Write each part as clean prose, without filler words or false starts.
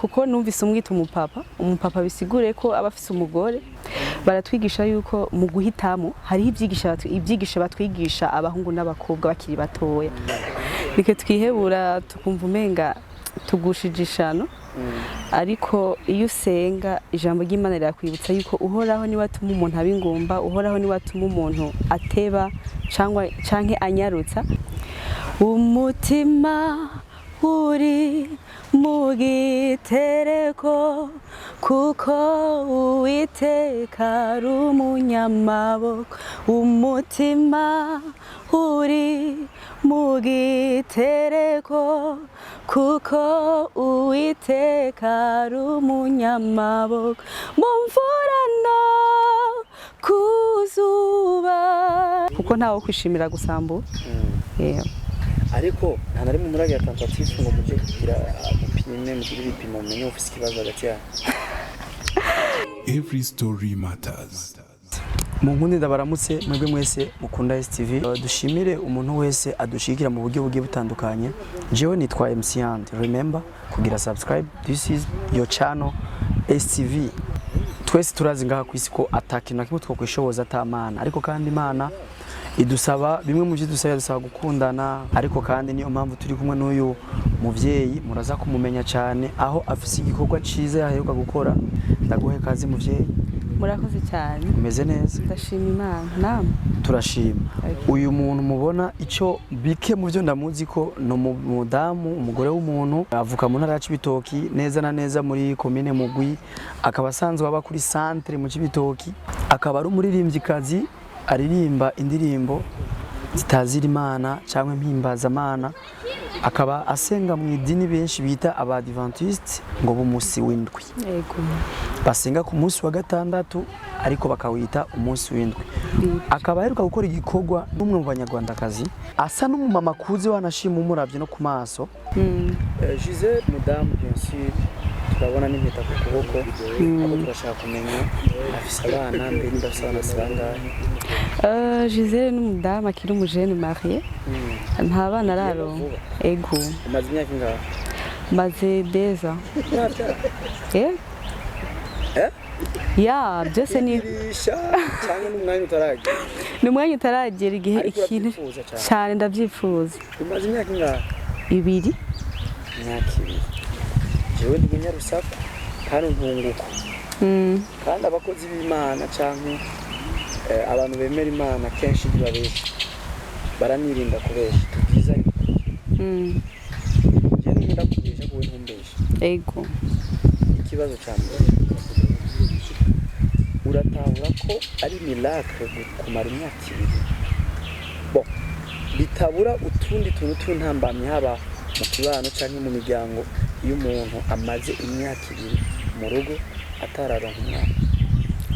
Kuko numvise umwita umupapa, umupapa bisigure ko aba afise umugore. Baratwigisha yuko mu guhitamo hariho ibyigisha batwigisha abahungu n'abakobwa bakiri batoya. Nike twihebura, tukumva umenga tugushije ishano. Ariko iyo usenga, ijambo ry'Imana rirakwibutsa yuko Uhoraho niwe atuma umuntu aba ingumba, Uhoraho niwe atuma umuntu ateba cyangwa canke anyarutsa. Umutima uri mu gitereko, kuko Uwiteka ari umunyamaboko. Umutima uri mu gitereko, kuko Uwiteka ari umunyamaboko, mu mvura no ku zuba, kuko ntawe kwishimira gusambura. Yeah. Ariko nta na rimwe muragira tentative ngo muje kugira mupime, mugire ibipimo, mumenye ufise ikibazo hagati yanyu? Every story matters. Mu nkundi ndabaramutse mwebwe mwese mukunda STV. Dushimire umuntu wese adushigikira mu buryo bugiye butandukanye. Jewe nitwa MC and remember kugira subscribe. This is your channel STV. Twese turazi ngaha ku isi ko atakintu na kimwe twokwishoboza atamana, ariko kandi Imana idusaba bimwe mu byo dusaba, dusaba gukundana. Ariko kandi niyo mpamvu turi kumwe n'uyu muvyeyi, muraza kumumenya cyane aho afise igikorwa ciza yaheruka gukora. Ndaguhe kazi, muvyeyi. Murakoze cyane. Umeze neza? Ndashima Imana, namwe? Turashima. Okay. Uyu muntu mubona, icyo bike mu byo ndamuzi ko ni umudamu, umugore w'umuntu, avuka mu ntara ya Cibitoki, neza na neza muri komine Mugwi, akaba asanzwe aba kuri centre mu Cibitoki, akaba ari umuririmbyikazi, aririmba indirimbo zitazira Imana cyangwa impimbazamana, akaba asenga mu idini benshi bita Abadiventiste ngo b'umunsi w'indwi. Basenga ku munsi wa gatandatu, ariko bakawita umunsi w'indwi. Akaba aheruka gukora igikorwa n'umwe mu Banyarwandakazi, asa n'umumama akuze, wanashima umuravye no ku maso. Gisele, mudamu, bien sûr turabona n'impeta ku kuboko, ariko turashaka kumenya afise abana, mbe nimba afise abana si bangahe? Gisele n'umudamu akiri umujene marié, nta bana araronka, ego. Umaze imyaka ingahe? Maze 2 ans. Uravyara? Eh? Eh? Ya, byose ni Igirisha cyangwa n'umwanya utaragera? Ni umwanya utaragera igihe. Ariko ikintu urabyifuza cyane? Cyane, ndabyifuza. Umaze imyaka ingahe? 2. Imyaka 2. Jewe ndi umunyarusaku kandi ntunguko, kandi abakozi b'Imana canke abantu bemera Imana kenshi ntibabesha, baranirinda kubesha, tubwizanye. Jewe nkunda kubesha kuwe ntumbesha. Ego. Ikibazo ca mbere, uratahura ko ari miracle kumara imyaka 2, bon, bitabura utundi tuntu tw'intambamyi, haba mu kibano canke mu miryango, iyo umuntu amaze imyaka 2 mu rugo atararonka umwana?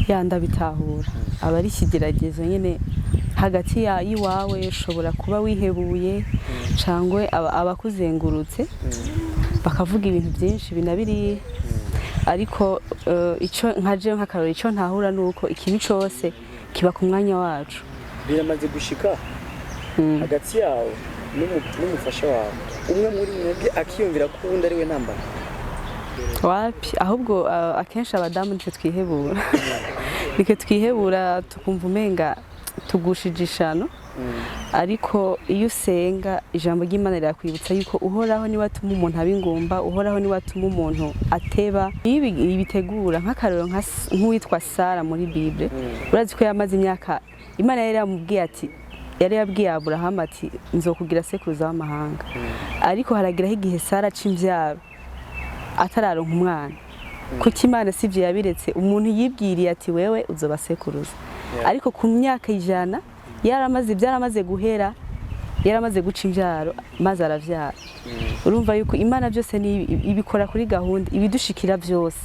Ya, ndabitahura, aba ari ikigeragezo nyine hagati ya iwawe, ushobora kuba wihebuye cyangwa abakuzengurutse bakavuga ibintu byinshi binabiriye. Ariko icyo nka jewe nk'akarori, icyo ntahura ni uko ikintu cyose kiba ku mwanya wacu. Biramaze gushika hagati yawe n'umufasha wawe, umwe muri mwebwe akiyumvira ko uwundi ari we ntambara? Wapi, ahubwo akenshi abadamu nitwe twihebura, nitwe twihebura, tukumva umenga tugushije ishano. Ariko iyo usenga, ijambo ry'Imana rirakwibutsa yuko Uhoraho niwe atuma umuntu aba ingumba, Uhoraho niwe atuma umuntu ateba iyo ibitegura. Nk'akarorero, nk'uwitwa Sara muri Bible, urazi ko yamaze imyaka, Imana yari yamubwiye ati, yari yabwiye Aburahamu ati: "Nzokugira sekuruza w'amahanga." Ariko harageraho igihe Sara aca imvyaro atararonka umwana. Kuko Imana sivyo yabiretse, umuntu yibwiriye ati: "Wewe uzoba sekuruza." Ariko ku myaka 100 yaramaze, byaramaze guhera, yaramaze guca imbyaro maze aravyara. Urumva yuko Imana byose ni ibikora kuri gahunda, ibidushikira byose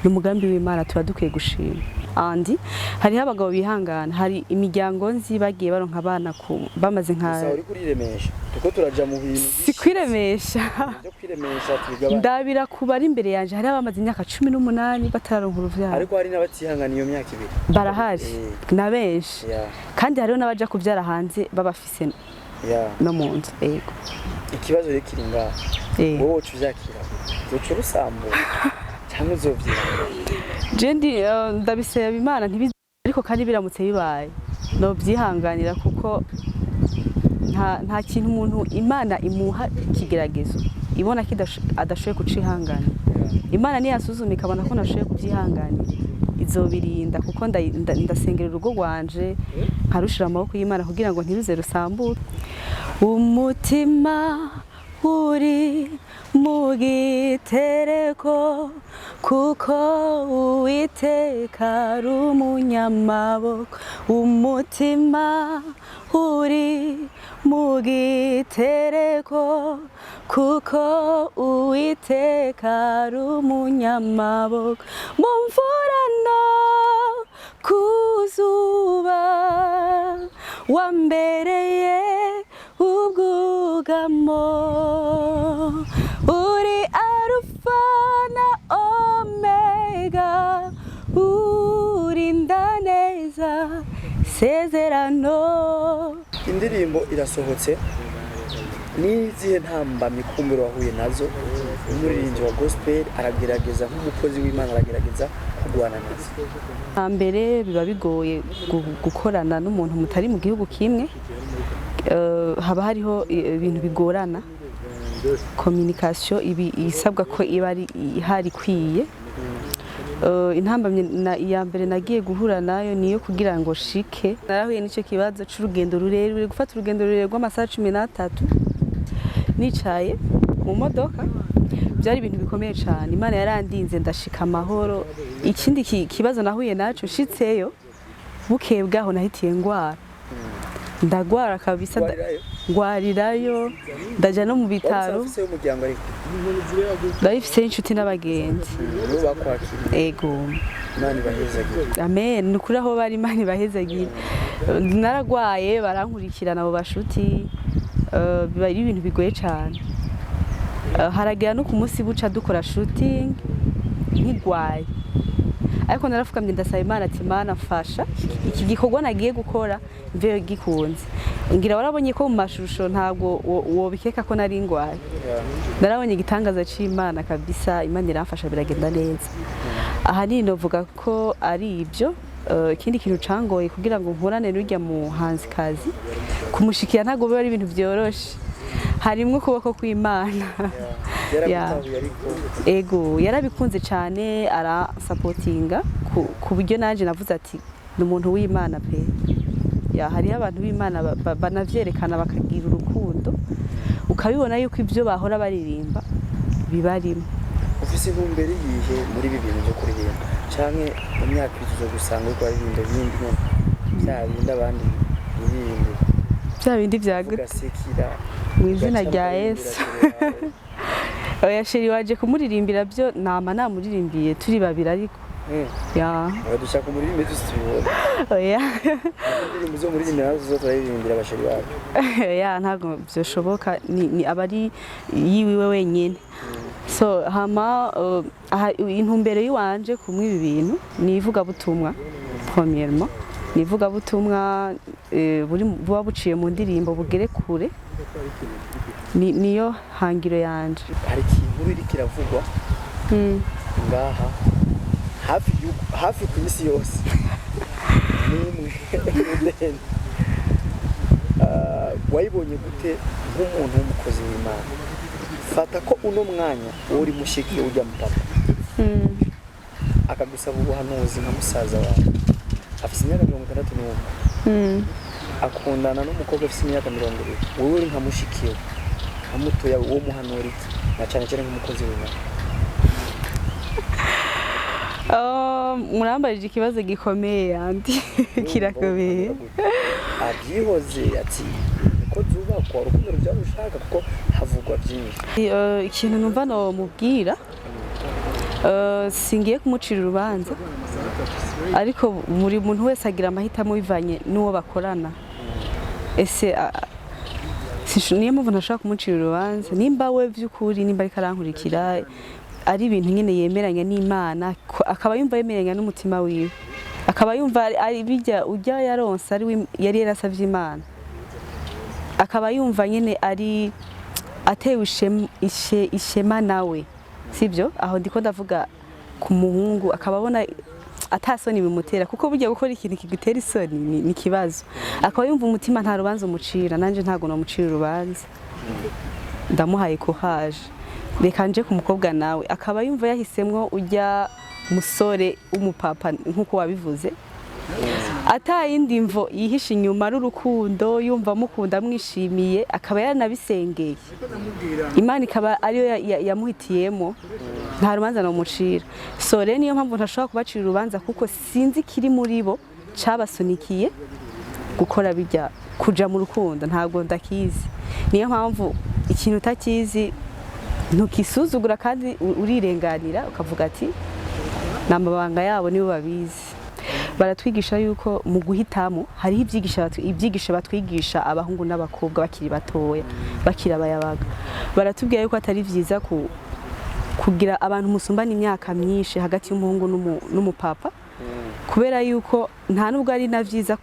ni umugambi w'Imana, tuba dukwiye gushima. Andi hariho abagabo bihangana, hari imiryango nzi bagiye baronka abana ku bamaze nka Gusa uri kuriremesha, tuko turaja mu bintu Si kwiremesha. byo kwiremesha, tubigabanya. Ndabira ku bari imbere yanje, hari abamaze imyaka 18 batararonka uruvyaro. Ariko hari n'abatihangana iyo myaka 2. Barahari na benshi. Kandi hariho n'abaja kuvyara hanze babafise no mu nzu, yego. Ikibazo rero kiri ngaha. Wowe woca uvyakira? Uzoca urusambura cyangwa uzovyihangana? Je ndi ndabisaba Imana ntibi, ariko kandi biramutse bibaye nobyihanganira, kuko nta kintu umuntu Imana imuha ikigeragezo ibona ko adashoboye kucihanganira. Imana niyasuzuma ikabona ko nashoboye kubyihanganira, izobirinda, kuko ndasengera urugo rwanje, nkarushira amaboko y'Imana kugira ngo ntiruze rusambure. Umutima uri mu gitereko, kuko Uwiteka ari umunyamaboko. Umutima uri mu gitereko, kuko Uwiteka ari umunyamaboko. Mu mvura no ku zuba wambereye ubwugamo. Uri Arufa na Omega, urinda neza isezerano. Indirimbo irasohotse. N'izihe ntambamyi kumbura wahuye nazo? Umuririmbyi wa gospel aragerageza, nk'umukozi w'Imana aragerageza kurwana nazo. Mbere biba bigoye gukorana n'umuntu mutari mu gihugu kimwe. Haba hariho ibintu bigorana, communication ibi isabwa ko iba ari ihari ikwiye. Intambamyi iya mbere nagiye guhura nayo niyo kugira ngo shike, narahuye n'icyo kibazo c'urugendo rurerure, gufata urugendo rurerure rw'amasaha 13 nicaye mu modoka, byari ibintu bikomeye cyane. Imana yarandinze ndashika amahoro. Ikindi kibazo nahuye naco, nshitseyo bukeye bwaho nahitiye ngwara, ndagwara kabisa. Ngwarirayo? Ngwarirayo, ndaja no mu bitaro. Wari ufise umuryango ariko? Ndabifise, inshuti n'abagenzi. Nibo bakwakiriye? Ego. Imana ibahezagire. Amen, ni ukuri aho bari Imana ibahezagire. Naragwaye barankurikirana abo bashuti. Biba ari ibintu bigoye cyane. Haragera no ku munsi buca dukora shooting nkigwaye, ariko narafukamye ndasaba Imana ati: "Imana, mfasha iki gikorwa nagiye gukora mveyo gikunze." Ngira warabonye ko mu mashusho ntabwo wobikeka ko nari ngwaye. Narabonye igitangaza c'Imana kabisa, Imana iramfasha biragenda neza. Ahanini novuga ko ari ibyo. Ikindi kintu cangoye kugira ngo nkorane n'urya muhanzikazi, kumushikira ntabwo biba ari ibintu vyoroshe, harimwo ukuboko kw'Imana. Yaragutahuye ariko? Ego, yarabikunze cyane, arasapotinga ku buryo nanjye navuze ati: "Ni umuntu w'Imana pe." Ya, hariho abantu b'Imana banavyerekana, bakagira urukundo, ukabibona yuko ibyo bahora baririmba bibarimo. Ufise intumbero yihe muri ibi bintu byo kuririmba, canke mu myaka ibiri tuzogusanga uriko uraririmba ibindi nyene, bya bindi abandi biririmba? Bya bindi vyagutse? Ugasekira. Mu izina rya Yesu. Oya, chéri waje kumuririmbira byo nama namuririmbiye turi babiri, ariko ya. Dushaka umuririmbe twese tubibona. Oya. Indirimbo zo muririmbira nazo zo turaririmbira aba chéri bacu. Ya, ntabwo byoshoboka, ni aba ari yiwiwe wenyine. So hama aha, intumbero yiwanje kumwe ibi bintu ni ivugabutumwa. Premièrement ni ivugabutumwa, buri buba buciye mu ndirimbo bugere kure. Niyo hangiro yanje. Hari inkuru iriko iravugwa ngaha hafi hafi ku isi yose, n'imwe rudende. Wayibonye gute nk'umuntu w'umukozi w'Imana? Fata ko uno mwanya wowe uri mushiki ujya mu papa, akagusaba ubuhanuzi nka musaza wawe, afise imyaka 61, akundana n'umukobwa afise imyaka 20. Wowe uri nka mushiki we, nka mutoya, wo muhanura iki, na cyane cyane nk'umukozi w'Imana? Oh, murambarije ikibazo gikomeye yandi, kirakomeye. Abyihoze ati niko zubakwa urukundo rubyara ushaka, kuko havugwa byinshi. Ikintu numva nomubwira, singiye kumucira urubanza, ariko buri muntu wese agira amahitamo bivanye n'uwo bakorana. Ese niyo mpamvu ntashobora kumucira urubanza. Nimba we by'ukuri, nimba ariko arankurikira, ari ibintu nyine yemeranya n'Imana, akaba yumva yemeranya n'umutima wiwe, akaba yumva ari bijya ujya yaronse ari we yari yarasavye Imana, akaba yumva nyine ari atewe ishema nawe. Sibyo, aho ndiko ndavuga ku muhungu, akaba abona atasoni bimutera, kuko burya gukora ikintu kigutera isoni ni ikibazo, akaba yumva umutima nta rubanza umucira. Nanje ntabwo namucira urubanza, ndamuhaye courage. Reka nje ku mukobwa nawe, akaba yumva yahisemwo ujya musore w'umupapa nk'uko wabivuze, atayindi mvo yihishe inyuma ari urukundo, yumva amukunda, amwishimiye, akaba yaranabisengeye, Imana ikaba ariyo yamuhitiyemo, nta rubanza namucira. So rero niyo mpamvu ntashobora kubacira urubanza, kuko sinzi ikiri muri bo cabasunikiye gukora bijya kuja mu rukundo, ntabwo ndakizi. Niyo mpamvu ikintu utakizi ntukisuzugura, kandi urirenganira ukavuga ati ni amabanga yabo, nibo babizi. Baratwigisha yuko mu guhitamo hariho ibyigisho batwigisha abahungu n'abakobwa bakiri batoya, bakiri abayabaga. Baratubwira yuko atari byiza kugira abantu musumbana imyaka myinshi hagati y'umuhungu n'umupapa, kubera yuko nta nubwo ari na byiza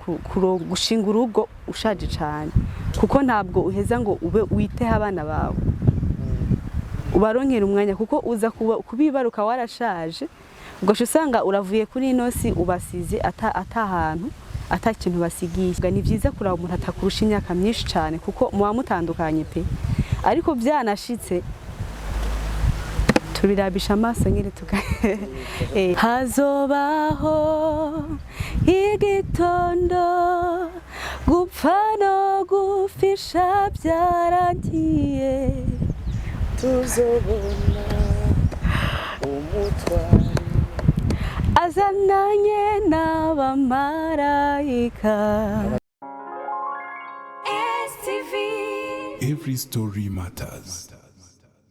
gushinga urugo ushaje cyane, kuko ntabwo uheza ngo ube witeho abana bawe, ubaronkera umwanya, kuko uza kubibaruka warashaje, ugaca usanga uravuye kuri ino si ubasize ata hantu, ata kintu basigiye. Ni byiza kuraba umuntu atakurusha imyaka myinshi cyane, kuko muba mutandukanye pe. Ariko byanashitse tubirabisha amaso nyine tuka hazobaho igitondo gupfa no gufisha byarangiye. Tuzobona umutware azananye n'abamarayika. STV. Every story matters.